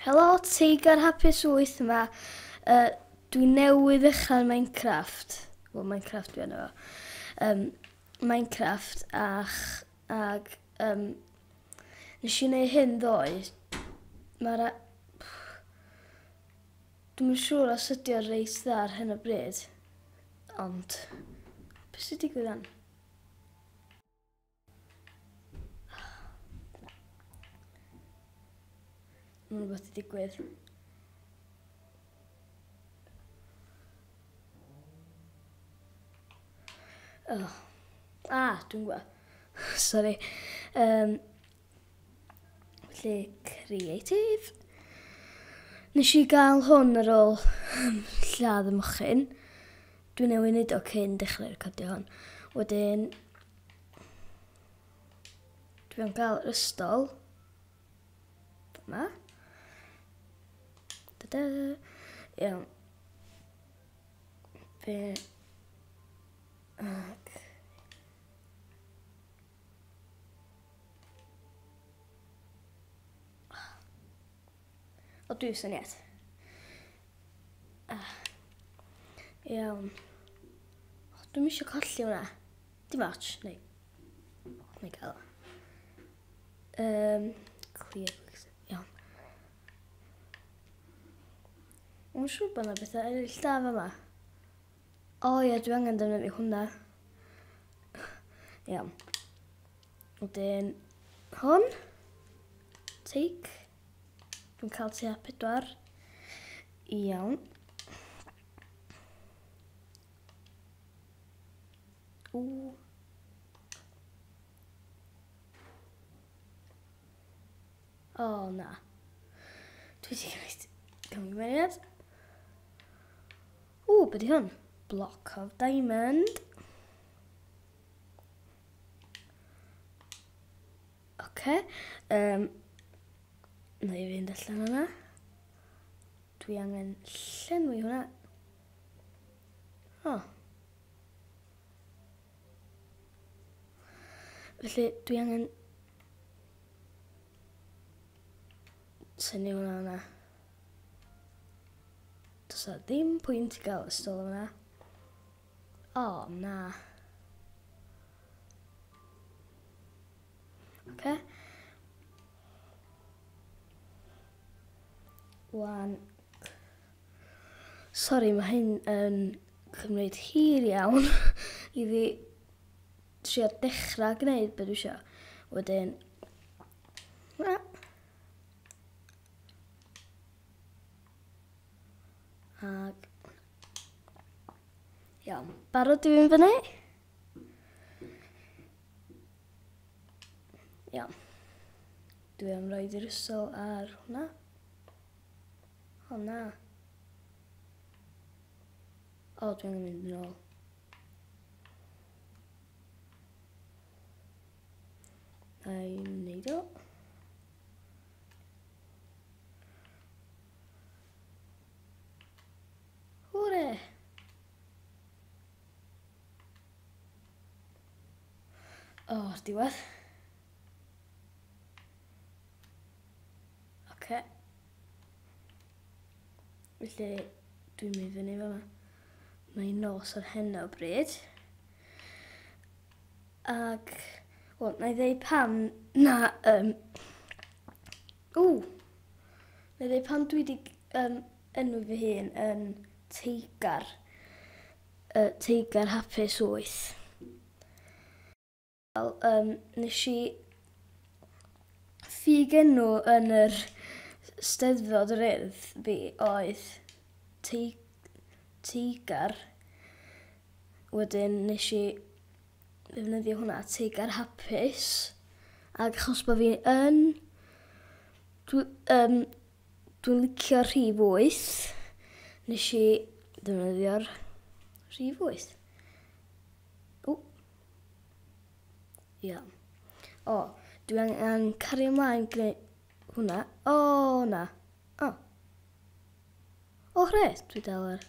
Helo, Teigar Hapus 8 yma. Dwi newydd ddechrau Minecraft. Wel, Minecraft dwi arno fo. Minecraft ag nes i wneud hyn ddoe. Mae'r... Dwi'm yn siŵr os ydy o reit dda ar hyn o bryd. Ond, beth sy'n digwydd an? Mae'n rhywbeth i digwydd. Oh. Ah, dwi'n gwybod. Sorry. Felly, creative. Nes i gael hwn ar ôl lladd y mochyn. Dwi'n newid wneud o cyn dechrau recordio hwn. Wedyn, dwi'n gael yr ystol. Yma. Da-da. Iawn. Fe... Ac... O, dwi'n syniad. Ah. Iawn. O, dwi'm eisiau colli hwnna. Dim ots, neu. Neu gael o. Clear. Iawn. Mae'n siŵr bod yna bethau eraill da fa yma. O ie, dwi angen defnyddio hwnna. Iawn. Wedyn, hwn. Take. Dwi'n cael tua 4. Iawn. Ww. O, na. Dwi wedi gwneud camgymeriad. Ww, be di hwn? Block of diamond. Oce. Na i fynd allan yna. Dwi angen llenwi hwnna. O. Felly, dwi angen tynnu hwnna yna. Does na ddim pwynt i gael ystol yna. O, na. Oce. Wan. Sori, mae hyn yn cymryd hir iawn i fi trio dechrau gwneud beth dwi eisiau. Wedyn, na. Ag, iawn, barod i fynd fyny? Iawn. Dwi am roed yr ysol ar hwnna. O na. O, dwi angen mynd yn ôl. Na i wneud o. Hwre! O, o'r diwedd. Oce. Felly, dwi'n mynd fyny fyma. Mae'n nos ar hyn o bryd. Ac, wel, na i ddeud pam na... Ww! Na i ddeud pam dwi wedi enw fy hun yn Teigar. Teigar Hapus 8. Wel, nes i ffug enw yn yr Steddfod yr Urdd fi oedd Teigar. Wedyn nes i ddefnyddio hwnna, Teigar Hapus. Ac achos bod fi yn... Dwi'n licio rhif 8, nes i ddefnyddio'r rhif 8. O. Ia. O, dwi angen cario ymlaen gwneud hwnna. O, na. O. O, hre, dwi dal ar.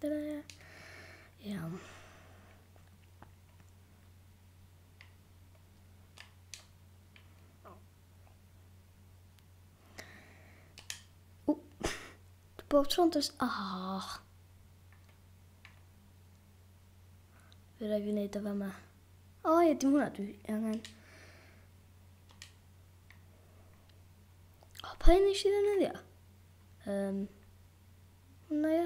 Dyna. Iawn. bob tro'n dros... Oh. Fe rai fi wneud o fama. O ie, dim hwnna dwi angen. O, pa un nes i ddefnyddio? Hwnna ie?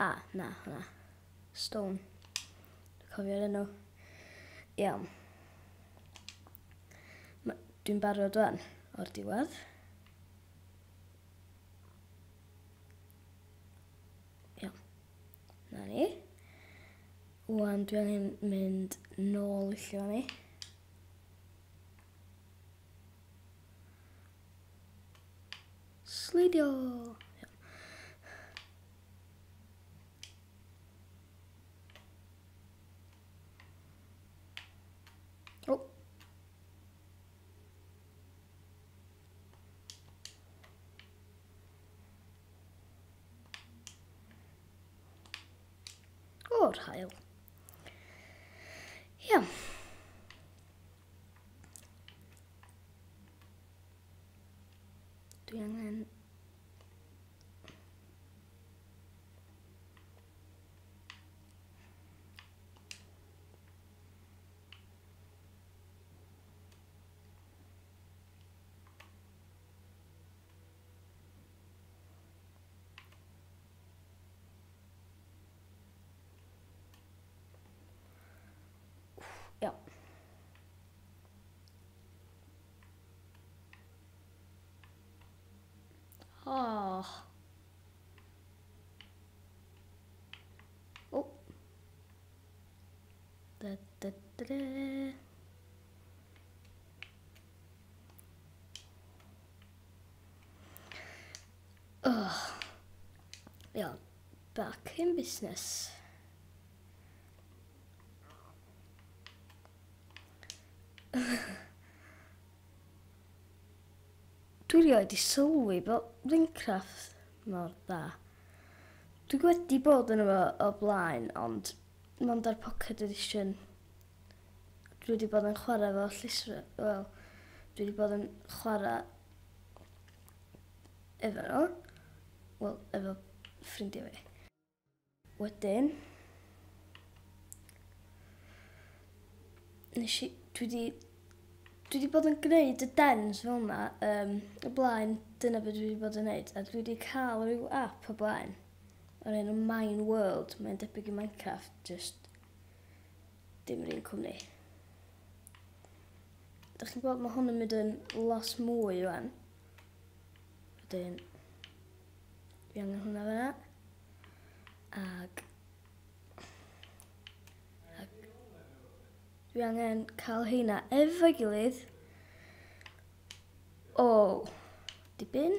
A, na, hwnna. Stone. Dwi'n cofio'r enw. Iawn. Dwi'n barod wan o'r diwedd. Iawn. Na ni. Wan dwi angen mynd nôl i lle o'n i. Sleidio! Iawn. O! O'r haul. Iawn. Dwi angen... Iawn. Oh. Oh. Da, da, da, da. Oh. Iawn. Back in business. Dwi rioed 'di sylwi bod Minecraft mor dda. Dwi wedi bod yn efo o blaen, ond mond ar Pocket Edition. Dwi wedi bod yn chwarae efo llusra, wel, dwi wedi bod yn chwarae efo nhw. Wel, efo ffrindiau fi. Wedyn, nes i, dwi di, dwi di bod yn gwneud y dens fel yma, o blaen, dyna beth dwi wedi bod yn gwneud, a dwi wedi cael rhyw app o blaen, o'r enw Mine World, mae'n debyg i Minecraft, just dim yr un cwmni. Dych chi'n gweld mae hwn yn mynd yn lot mwy rwan. Wedyn, dwi angen hwnna fyna. Ag dwi angen cael heina efo'i gilydd. O, dibyn.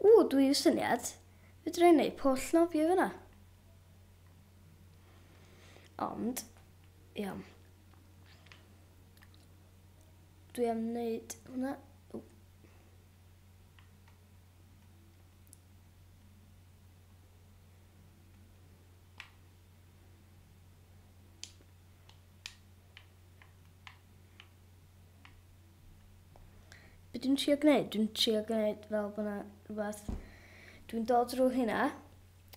Ww, dwi i'w syniad. Fedra i wneud pwll nofio fyna. Ond, iawn. Dwi am wneud hwnna. Be dwi'n trio gwneud? Dwi'n trio gwneud fel bod yna rhywbeth. Dwi'n dod drwy hynna,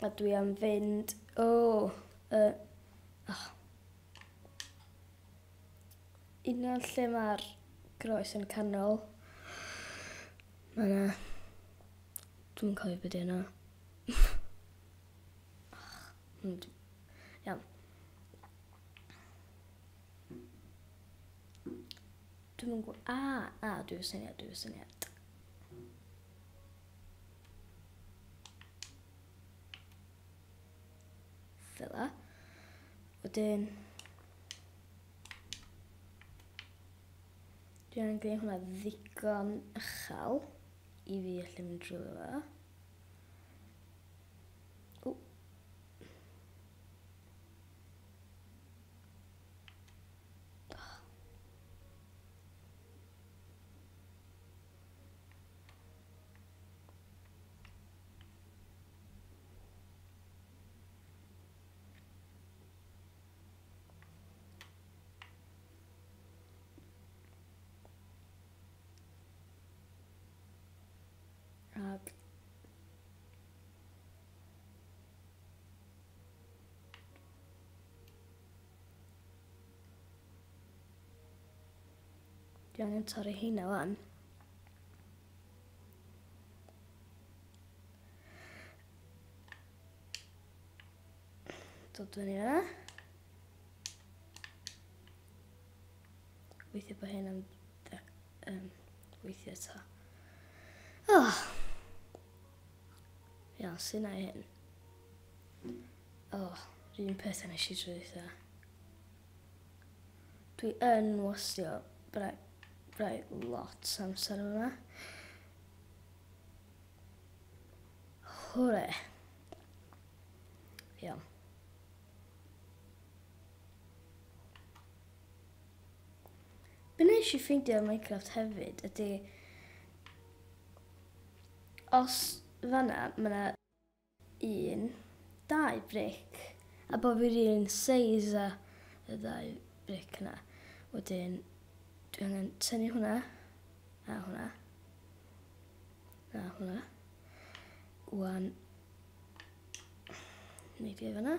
a dwi am fynd... O! Oh. Un o'r lle mae'r groes yn canol. Mae yna... Dwi'n cofio beth yna. Iawn. Dwi'n yn gwybod... A, dwi'n syniad, dwi'n syniad. Fel 'a. Wedyn... Dwi angen gwneud hwnna ddigon uchel i fi allu mynd drwy fo. O. Dwi angen torri heina wan. Dod fyny yna. Weithio bod hyn am weithio eto. Oh. Iawn, sy'n na hyn? Oh, rhywun peth yn eisiau trwy ddeitha. Dwi yn wastio brau lot amser yma. Hwre. Iawn. Be nes i ffeindio yn Minecraft hefyd ydy, os fanna mae yna un, dau brick, a bod fi'r un seis a y ddau brick yna. Wedyn, dwi angen tynnu hwnna, a hwnna, a hwnna. Wan, neidio fanna.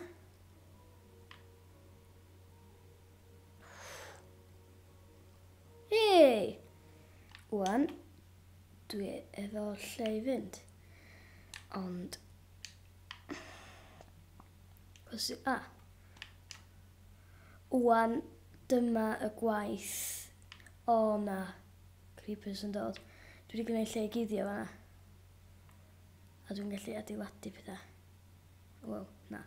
Hei! Wan, dwi efo lle i fynd. Ond... A. Wan, dyma y gwaith. O na, creepers yn dod. Dwi wedi gwneud lle i guddio fanna. A dwi'n gallu adeiladu pethau. Wel, na.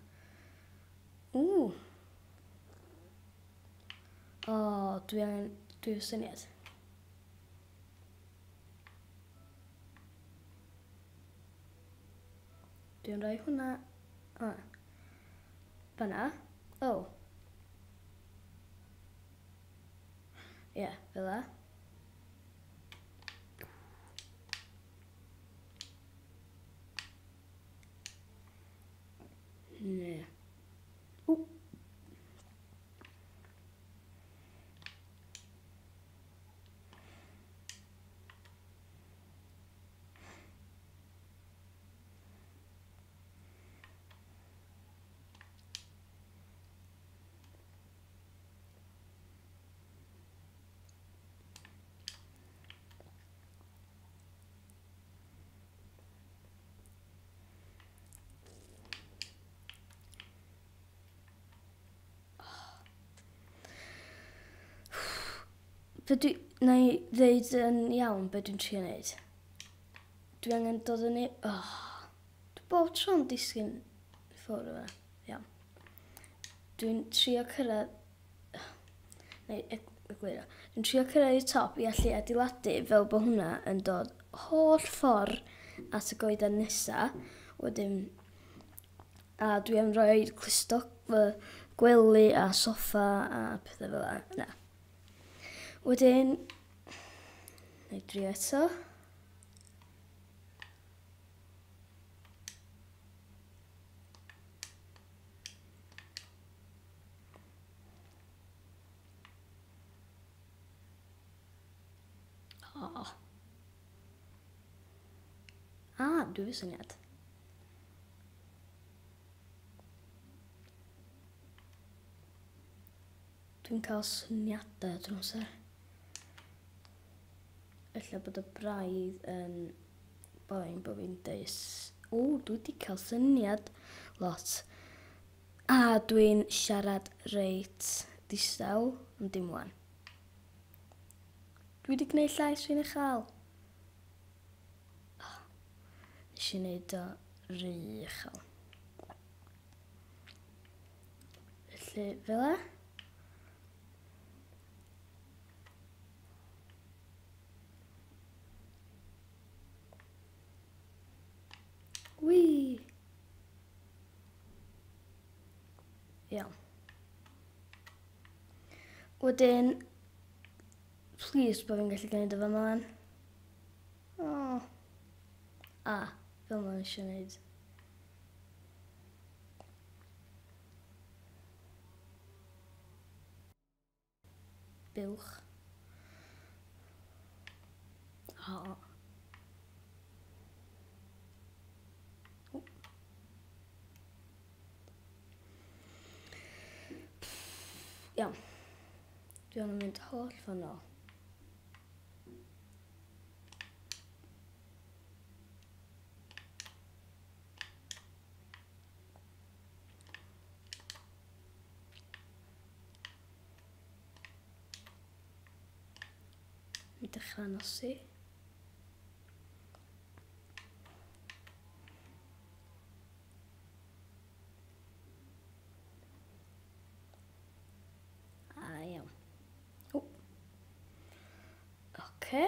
Ww! O, dwi angen... Dwi efo syniad. Dwi'n rhoi hwnna... O. Fanna. O. Ie, yeah, fel la. Ne. Ww. Be dwi... Na i ddeud yn iawn be dwi'n trio wneud. Dwi angen dod yn ei... Oh, dwi bob tro'n disgyn ffwrdd yma. Iawn. Dwi'n trio cyrraedd... Neu, egluro. Dwi'n trio cyrraedd i'r top i allu adeiladu fel bod hwnna yn dod holl ffordd at y goeden nesa. Wedyn... A dwi am rhoi clustog fy gwely a soffa a pethau fel yna. Na. Wedyn, na i drio eto. Oh. Ah, dwi efo syniad. Dwi'n cael syniadau drwy amser. Ella bod y braidd yn boen bod fi'n deud, o, dwi wedi cael syniad lot. A dwi'n siarad reit ddistaw, ond dim wan. Dwi wedi gwneud llais fi'n uchel. Oh, nes i wneud o rhy uchel. Felly, fel e. Wee! Iawn. Wedyn, please bod fi'n gallu gwneud o fel ma'n. Oh. A, fel ma'n eisiau gwneud. Buwch. Oh. Iawn. Dwi angen mynd holl ffordd nôl. dechrau nosi. A iawn. O. Oce.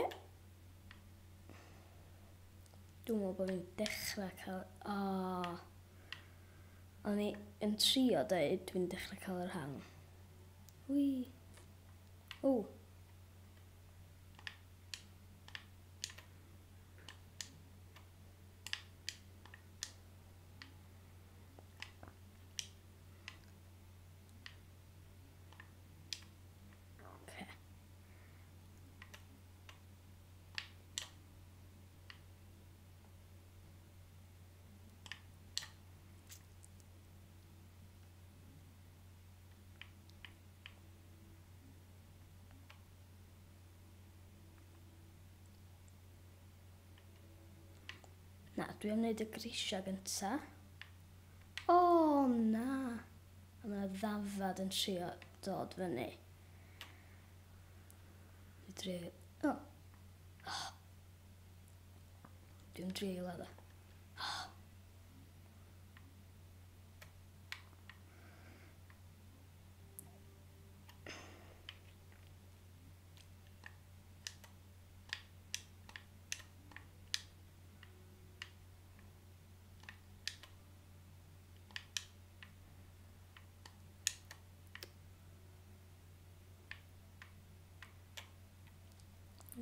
Dwi'n meddwl bod fi'n dechrau cael... O. O'n i yn trio dweud dwi'n dechrau cael yr hang. Wi. O. Oce. Na, dwi am wneud y grisiau gynta. O, na! A mae yna ddafad yn trio dod fyny. Dwi drio... O! Oh. Dwi'n drio i ladd o. Oh.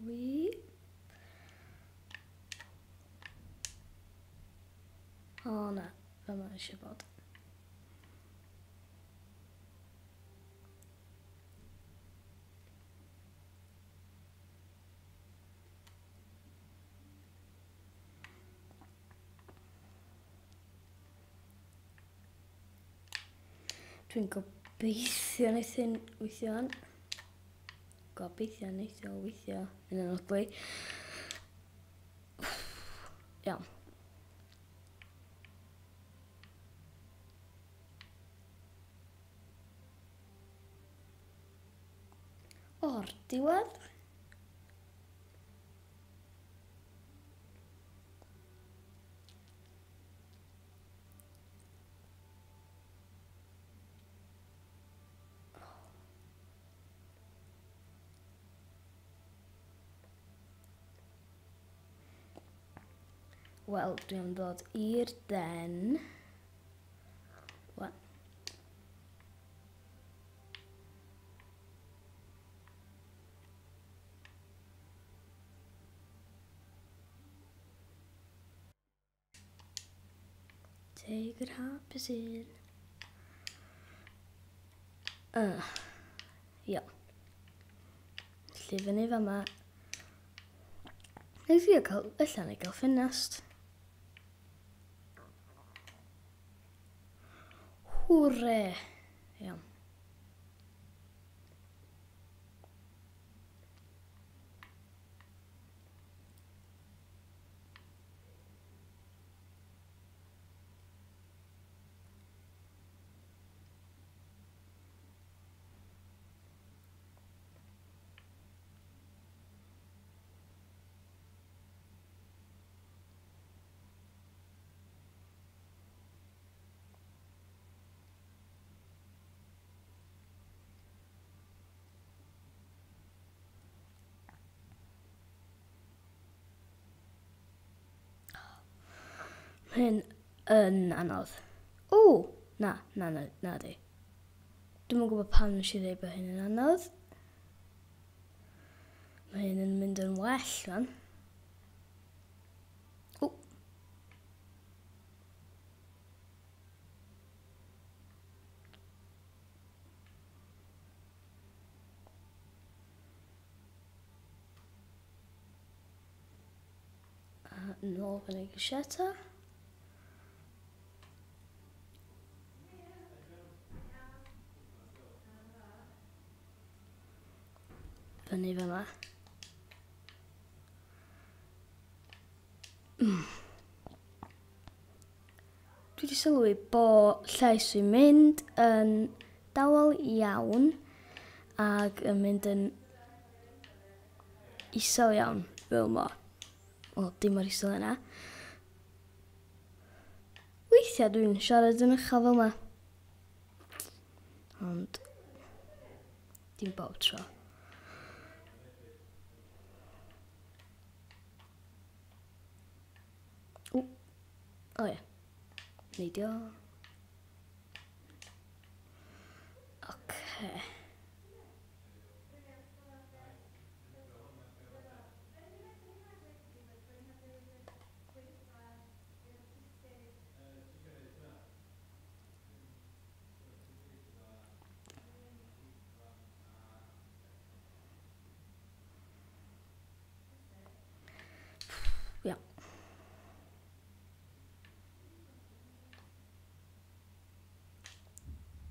Wi. O na, fel mae eisiau bod. Dwi'n gobeithio wneith hyn weithio an. Gobeithio wneith o weithio yn anodlu. Iawn. O'r diwedd. Wel, dwi am ddod i'r den. Wan. Teigr hapus un. Iawn. Felly fyny fama. Neu fi cael, ella neu gael ffenast. Hwre! Iawn. Mae hyn yn anodd. O! Na, na, na, na di. Dwi'm yn gwybod pam nes i ddeud bod hyn yn anodd. Mae hyn yn mynd yn well fan. O! A nôl fyny grisiau eto. Fyny fyma. Dwi wedi sylwi bo llais fi'n mynd yn dawel iawn ac yn mynd yn isel iawn fel yma. Wel, dim mor isel yna. Weithiau dwi'n siarad yn uchel fel yma. Ond dim bob tro. O, o ie. Neidio. Oce. Ia.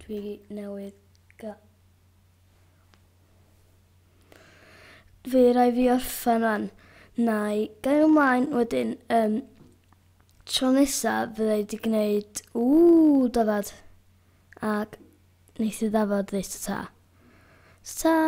Dwi newydd ga... Fe rai fi orffen rwan. Na i gael ymlaen wedyn. Tro nesa fydda i wedi gwneud... Ww, dafad. Ac wneith y ddafad ddeud ta. Ta.